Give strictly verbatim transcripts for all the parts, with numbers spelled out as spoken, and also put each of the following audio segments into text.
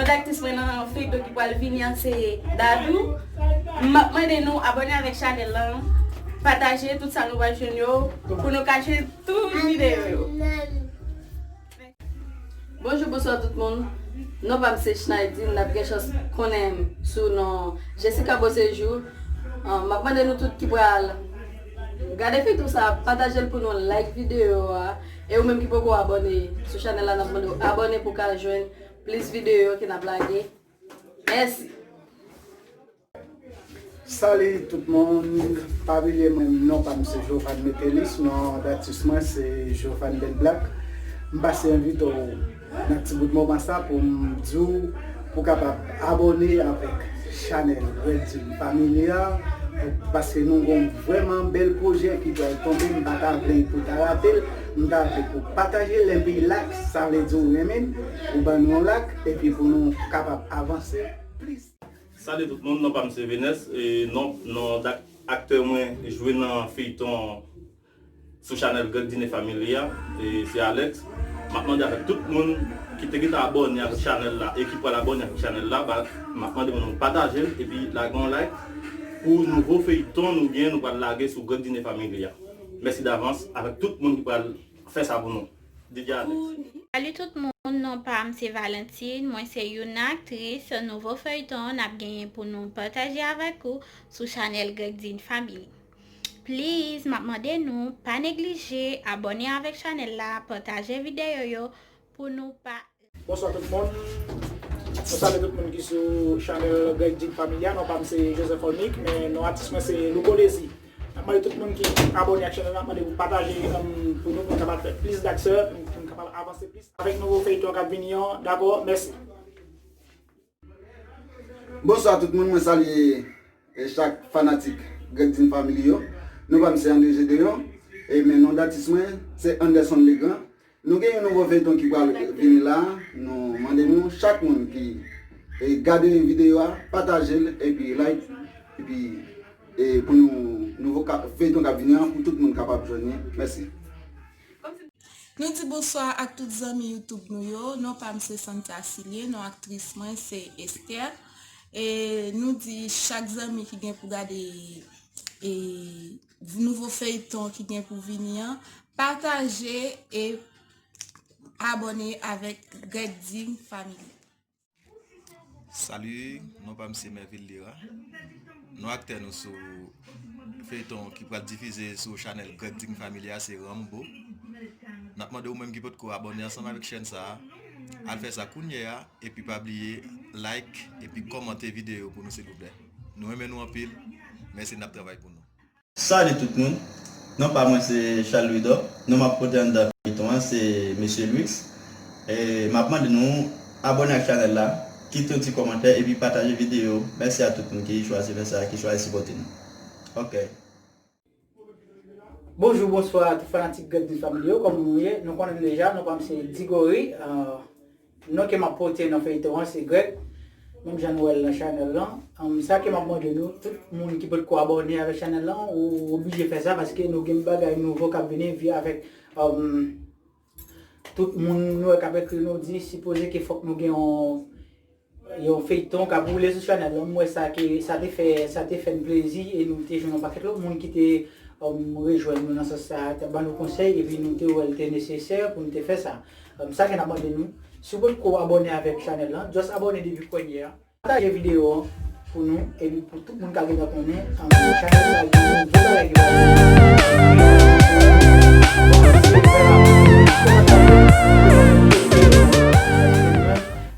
Aktris mwen nan feyton ki pral vini an se Dadou. M ap mande nou abòne avèk chanèl lan, pataje tout sa nou pral jwenn yo pou nou ka jwenn tout videyo yo. Bonjou, bonswa tout moun. Non pa m se Schneidine, n ap gen chans konnen m sou non Jessica Beauséjour. Ah, m ap mande nou tout ki pral gade feyton sa, pataje l pou nou, like videyo a. E ou menm ki poko abòne sou chanèl la, n ap mande w abòne pou w ka jwenn plis videyo ke n ap lage. Mèsi. Salut tout moun, pa bliye mwen non pa m se Jovan Metellus, non datis mwen se Jovan Bèl Blak. M pase envite w nan ti bout moman sa pou m di w pou kapab abòne avèk chanèl Greg Dean Family a, paske nou gon vrèman bèl pwojè ki pral tonbe, m pa ta vle pou ta rate l, m ta vle pou pataje l epi like, sa vle di w renmen l, ou ban nou yon like, epi pou nou kapab avanse plis. Salut tout moun, non pa m se Venès, e non, non aktè mwen jwe nan feyton sou chanèl Greg Dean Family a, e se Alex. M ap mande avèk tout moun ki te gentan abòne avèk chanèl la e ki pral abòne avèk chanèl la, ba, m ap mande pou nou pataje l epi lage yon like pou nouvo feyton nou gen, nou pral lage sou Greg Dean Family a. Mèsi davans avèk tout moun ki pral fè sa pou nou. D J Alex. Salut tout moun, non pa m se Valentine, mwen se youn nan aktris nouvo feyton n ap genyen pou nou pataje avèk ou sou chanèl Greg Dean Family. Please, m ap mande nou pa neglije abòne avèk chanèl la, pataje videyo yo pou nou pa Bonswa tout moun. Nou salye tout moun ki sou chanèl Greg Dean Family a. Non pa m se Joseph Olnick, men non atis mwen se Louko Dezi. N ap mande tout moun ki abòne ak chanèl la, n ap mande pou pataje pou nou, pou n kapab fè plis dakse, pou n kapab avanse plis avèk nouvo feyton k ap vini an. Dakò, mèsi. Bonswa tout moun, mwen salye chak fanatik Greg Dean Family yo. Non pa m se André Gedeon, e men non datis mwen se Anderson Legrand. Nou gen yon nouvo feyton ki pral vini la. Nou mande nou chak moun ki gade videyo a, pataje l epi like epi e pou nou nouvo feyton k ap vini an pou tout moun kapab jwenn li. Mèsi. Nou di bonswa ak tout zanmi YouTube nou yo. Non pa m se Santa Cilie, non aktris mwen se Esther. E nou di chak zanmi ki gen pou gade e nouvo feyton ki gen pou vini an, pataje e abòne avèk Greg Dean Family. Salut, non pa m se Mervil Lira. Non aktè nou sou feyton ki pral difize sou chanèl Greg Dean Family a se Rambo. N ap mande ou menm ki potko abòne ansanm avèk chèn sa a, al fè sa kounye a epi pa bliye like epi kòmante videyo pou nou silvouplè. Nou renmen nou anpil, mèsi n ap travay pou nou. Salut tout moun. Non pa mwen se Charles Louidor. Non m ap pote anndan feyton an se Mesye Louis. E m ap mande nou abòne ak chanèl la, kite yon ti kòmantè epi pataje videyo. Mèsi a tout moun ki chwazi fè sa, ki chwazi sipòte nou. Ok. Bonjou, bonswa tout fanatik Greg Dean Family yo, kòman nou ye? Nou konnen m deja, non pa m se Digory. Non ke m ap pote nan feyton an se Greg, menm jan nou wè l nan chanèl lan. Sa ke m ap mande nou, tout moun ki potko abòne avèk chanèl lan, ou oblije fè sa paske nou gen bagay nouvo k ap vini vye avèk tout moun nou wè k ap ekri nou di sipoze ke fòk nou gen yon yon feyton k ap woule sou chanèl lan. M wè sa ke sa te fè sa te fè n plezi e nou te jwenn yon pakèt lòt moun ki te rejwenn nou nan sans sa, t ap ban nou konsèy epi nou te wè l te nesesè pou n te fè sa. Sa ke n ap mande nou, si w potko abòne avèk chanèl lan, just abòne depi kounye a. Pataje videyo an pou nou epi pou tout moun ka gentan konnen chanèl sa gen nouvo bagay ki pral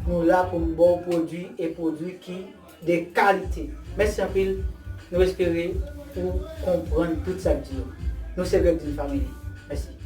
nou la pou n ba w pwodui e pwodui ki de kalite. Mèsi anpil. Nou espere ou konprann tout sa k di yo. Nou se Greg Dean Family. Mèsi.